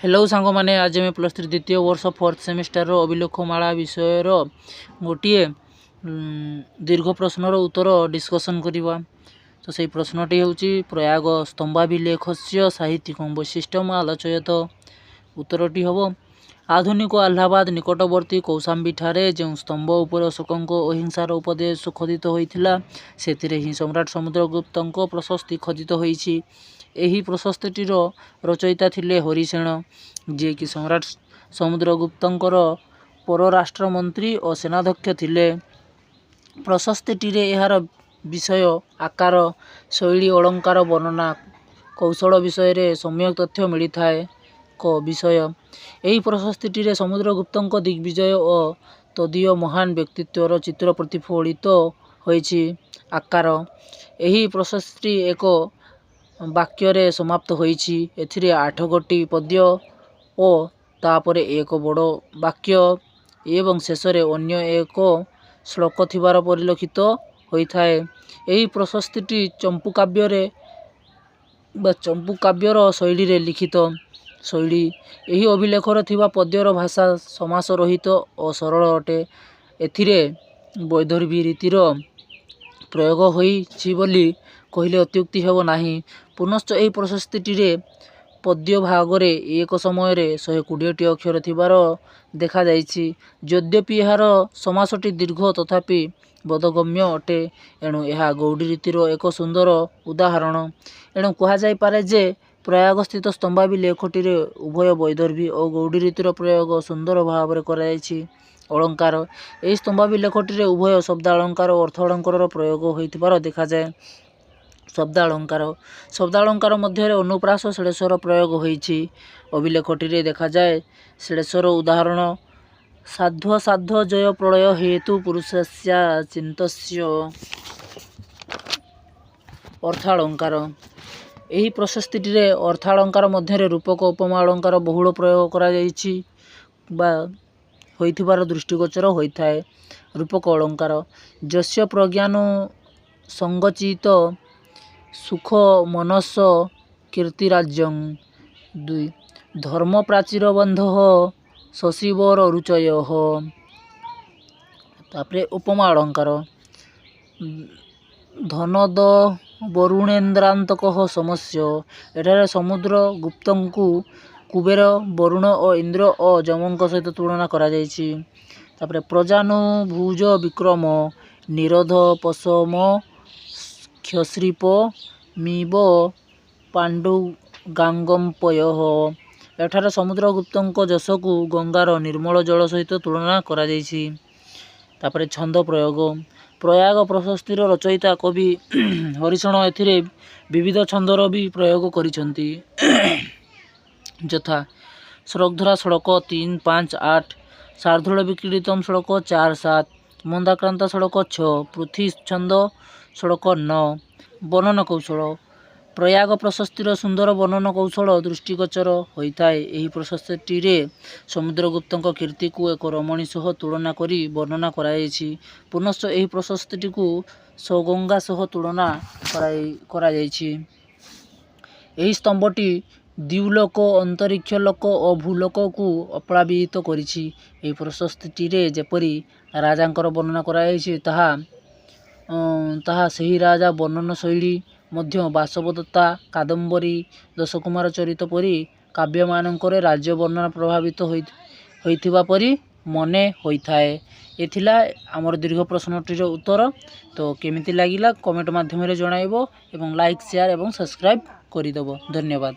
Hello ସାଙ୍ଗମାନେ, ଆଜି ଆମେ +3 ଦ୍ୱିତୀୟ ବର୍ଷ ଫୋର୍ଥ ସେମିଷ୍ଟାରର ଅଭିଲେଖମାଳା ବିଷୟର ଗୋଟିଏ ଦୀର୍ଘ ପ୍ରଶ୍ନର ଉତ୍ତର ଡିସ୍କସନ୍ କରିବା। ତ ସେଇ ପ୍ରଶ୍ନଟି ହେଉଛି, ପ୍ରୟାଗ ସ୍ତମ୍ଭାଭିଲେଖସ୍ୟ ସାହିତ୍ୟିକ ବୈଶିଷ୍ଟ୍ୟମ ଆଲୋଚୟତ। ଉତ୍ତରଟି ହେବ, ଆଧୁନିକ ଆହ୍ଲାବାଦ ନିକଟବର୍ତ୍ତୀ କୌଶାମ୍ବୀଠାରେ ଯେଉଁ ସ୍ତମ୍ଭ ଉପରେ ଅଶୋକଙ୍କ ଅହିଂସାର ଉପଦେଶ ଖୋଦିତ ହୋଇଥିଲା, ସେଥିରେ ହିଁ ସମ୍ରାଟ ସମୁଦ୍ରଗୁପ୍ତଙ୍କ ପ୍ରଶସ୍ତି ଖୋଦିତ ହୋଇଛି। ଏହି ପ୍ରଶସ୍ତିଟିର ରଚୟିତା ଥିଲେ ହରିସେନ, ଯିଏକି ସମ୍ରାଟ ସମୁଦ୍ରଗୁପ୍ତଙ୍କର ପରରାଷ୍ଟ୍ରମନ୍ତ୍ରୀ ଓ ସେନାଧ୍ୟକ୍ଷ ଥିଲେ। ପ୍ରଶସ୍ତିଟିରେ ଏହାର ବିଷୟ, ଆକାର, ଶୈଳୀ, ଅଳଙ୍କାର, ବର୍ଣ୍ଣନା କୌଶଳ ବିଷୟରେ ସମ୍ୟକ ତଥ୍ୟ ମିଳିଥାଏ। କ ବିଷୟ: ଏହି ପ୍ରଶସ୍ତିଟିରେ ସମୁଦ୍ରଗୁପ୍ତଙ୍କ ଦିଗ୍ବିଜୟ ଓ ତଦୀୟ ମହାନ ବ୍ୟକ୍ତିତ୍ୱର ଚିତ୍ର ପ୍ରତିଫଳିତ ହୋଇଛି। ଆକାର: ଏହି ପ୍ରଶସ୍ତିଟି ଏକ ବାକ୍ୟରେ ସମାପ୍ତ ହୋଇଛି। ଏଥିରେ ଆଠଗୋଟି ପଦ୍ୟ ଓ ତା'ପରେ ଏକ ବଡ଼ ବାକ୍ୟ ଏବଂ ଶେଷରେ ଅନ୍ୟ ଏକ ଶ୍ଳୋକ ଥିବାର ପରିଲକ୍ଷିତ ହୋଇଥାଏ। ଏହି ପ୍ରଶସ୍ତିଟି ଚମ୍ପୂ କାବ୍ୟରେ ବା ଚମ୍ପୂ କାବ୍ୟର ଶୈଳୀରେ ଲିଖିତ। ଶୈଳୀ: ଏହି ଅଭିଲେଖରେ ଥିବା ପଦ୍ୟର ଭାଷା ସମାସ ରହିତ ଓ ସରଳ ଅଟେ। ଏଥିରେ ବୈଦର୍ଭୀ ରୀତିର ପ୍ରୟୋଗ ହୋଇଛି ବୋଲି କହିଲେ ଅତ୍ୟୁକ୍ତି ହେବ ନାହିଁ। ପୁନଶ୍ଚ ଏହି ପ୍ରଶସ୍ତିଟିରେ ପଦ୍ୟ ଭାଗରେ ଏକ ସମୟରେ 120ଟି ଅକ୍ଷର ଥିବାର ଦେଖାଯାଇଛି। ଯଦ୍ୟପି ଏହାର ସମାସଟି ଦୀର୍ଘ, ତଥାପି ବୋଧଗମ୍ୟ ଅଟେ। ଏଣୁ ଏହା ଗୌଡ଼ୀ ରୀତିର ଏକ ସୁନ୍ଦର ଉଦାହରଣ। ଏଣୁ କୁହାଯାଇପାରେ ଯେ ପ୍ରୟାଗସ୍ଥିତ ସ୍ତମ୍ଭାଭିଲେଖଟିରେ ଉଭୟ ବୈଦର୍ଭୀ ଓ ଗୌଡ଼ୀ ରୀତିର ପ୍ରୟୋଗ ସୁନ୍ଦର ଭାବରେ କରାଯାଇଛି। ଅଳଙ୍କାର: ଏହି ସ୍ତମ୍ଭାଭିଲେଖଟିରେ ଉଭୟ ଶବ୍ଦାଳଙ୍କାର ଓ ଅର୍ଥାଳଙ୍କାରର ପ୍ରୟୋଗ ହୋଇଥିବାର ଦେଖାଯାଏ। ଶବ୍ଦାଳଙ୍କାର: ଶବ୍ଦାଳଙ୍କାର ମଧ୍ୟରେ ଅନୁପ୍ରାସ, ଶ୍ଳେଷର ପ୍ରୟୋଗ ହୋଇଛି। ଅଭିଲେଖଟିରେ ଦେଖାଯାଏ ଶ୍ଳେଷର ଉଦାହରଣ, ସାଧ୍ୱାସାଧ୍ୟ ଜୟ ପ୍ରଳୟ ହେତୁ ପୁରୁଷସ୍ୟାଚିନ୍ତ୍ୟସ୍ୟ। ଅର୍ଥାଳଙ୍କାର: ଏହି ପ୍ରଶସ୍ତିଟିରେ ଅର୍ଥାଳଙ୍କାର ମଧ୍ୟରେ ରୂପକ, ଉପମା ଅଳଙ୍କାର ବହୁଳ ପ୍ରୟୋଗ କରାଯାଇଛି ବା ହୋଇଥିବାର ଦୃଷ୍ଟିଗୋଚର ହୋଇଥାଏ। ରୂପକ ଅଳଙ୍କାର, ଯସ୍ୟ ପ୍ରଜ୍ଞାନୁସଙ୍ଗଚିତ ସୁଖ ମନସ କୀର୍ତ୍ତିରାଜ୍ୟଂ। 2, ଧର୍ମ ପ୍ରାଚୀରବନ୍ଧଃ ଶଶିବରରୁଚୟଃ। ତାପରେ ଉପମା ଅଳଙ୍କାର, ଧନଦ ବରୁଣେନ୍ଦ୍ରାନ୍ତକଃ ସମସ୍ୟ। ଏଠାରେ ସମୁଦ୍ର ଗୁପ୍ତଙ୍କୁ କୁବେର, ବରୁଣ ଓ ଇନ୍ଦ୍ର ଓ ଯମଙ୍କ ସହିତ ତୁଳନା କରାଯାଇଛି। ତାପରେ ପ୍ରଜାନୁଭୁଜ ବିକ୍ରମ ନିରୋଧପଶମକ୍ଷଶ୍ରୀପ ମିବ ପାଣ୍ଡୁଗାଙ୍ଗମ୍ପୟଃ। ଏଠାରେ ସମୁଦ୍ରଗୁପ୍ତଙ୍କ ଯଶକୁ ଗଙ୍ଗାର ନିର୍ମଳ ଜଳ ସହିତ ତୁଳନା କରାଯାଇଛି। ତାପରେ ଛନ୍ଦ ପ୍ରୟୋଗ: ପ୍ରୟାଗ ପ୍ରଶସ୍ତିର ରଚୟିତା କବି ହରିସେନ ଏଥିରେ ବିବିଧ ଛନ୍ଦର ବି ପ୍ରୟୋଗ କରିଛନ୍ତି, ଯଥା ସ୍ରଗ୍ଧରା ଶ୍ଳୋକ 3, 5, 8, ଶାର୍ଦ୍ଦୂଳ ବିକ୍ରୀଡ଼ିତମ୍ ଶ୍ଳୋକ 4, 7, ମନ୍ଦାକ୍ରାନ୍ତା ଶ୍ଳୋକ 6, ପୃଥ୍ୱୀ ଛନ୍ଦ ଶ୍ଳୋକ 9। ବର୍ଣ୍ଣନ କୌଶଳ: ପ୍ରୟାଗ ପ୍ରଶସ୍ତିର ସୁନ୍ଦର ବର୍ଣ୍ଣନ କୌଶଳ ଦୃଷ୍ଟିଗୋଚର ହୋଇଥାଏ। ଏହି ପ୍ରଶସ୍ତିଟିରେ ସମୁଦ୍ରଗୁପ୍ତଙ୍କ କୀର୍ତ୍ତିକୁ ଏକ ରମଣୀ ସହ ତୁଳନା କରି ବର୍ଣ୍ଣନା କରାଯାଇଛି। ପୁନଶ୍ଚ ଏହି ପ୍ରଶସ୍ତିଟିକୁ ସଗଙ୍ଗା ସହ ତୁଳନା କରାଯାଇଛି। ଏହି ସ୍ତମ୍ଭଟି ଦ୍ୟୁଲୋକ, ଅନ୍ତରୀକ୍ଷଲୋକ ଓ ଭୂଲୋକକୁ ପ୍ଳାବିତ କରିଛି। ଏହି ପ୍ରଶସ୍ତିଟିରେ ଯେପରି ରାଜାଙ୍କର ବର୍ଣ୍ଣନା କରାଯାଇଛି, ତାହା ସେହି ରାଜା ବର୍ଣ୍ଣନ ଶୈଳୀ ମଧ୍ୟ ବାସବଦତ୍ତା, କାଦମ୍ବରୀ, ଦଶକୁମାର ଚରିତ ପରି କାବ୍ୟମାନଙ୍କରେ ରାଜ୍ୟ ବର୍ଣ୍ଣନା ପ୍ରଭାବିତ ହୋଇଥିବା ପରି ମନେ ହୋଇଥାଏ। ଏ ଥିଲା ଆମର ଦୀର୍ଘ ପ୍ରଶ୍ନଟିର ଉତ୍ତର। ତ କେମିତି ଲାଗିଲା, କମେଣ୍ଟ ମାଧ୍ୟମରେ ଜଣାଇବ ଏବଂ ଲାଇକ୍, ସେୟାର ଏବଂ ସବସ୍କ୍ରାଇବ୍ କରିଦେବ। ଧନ୍ୟବାଦ।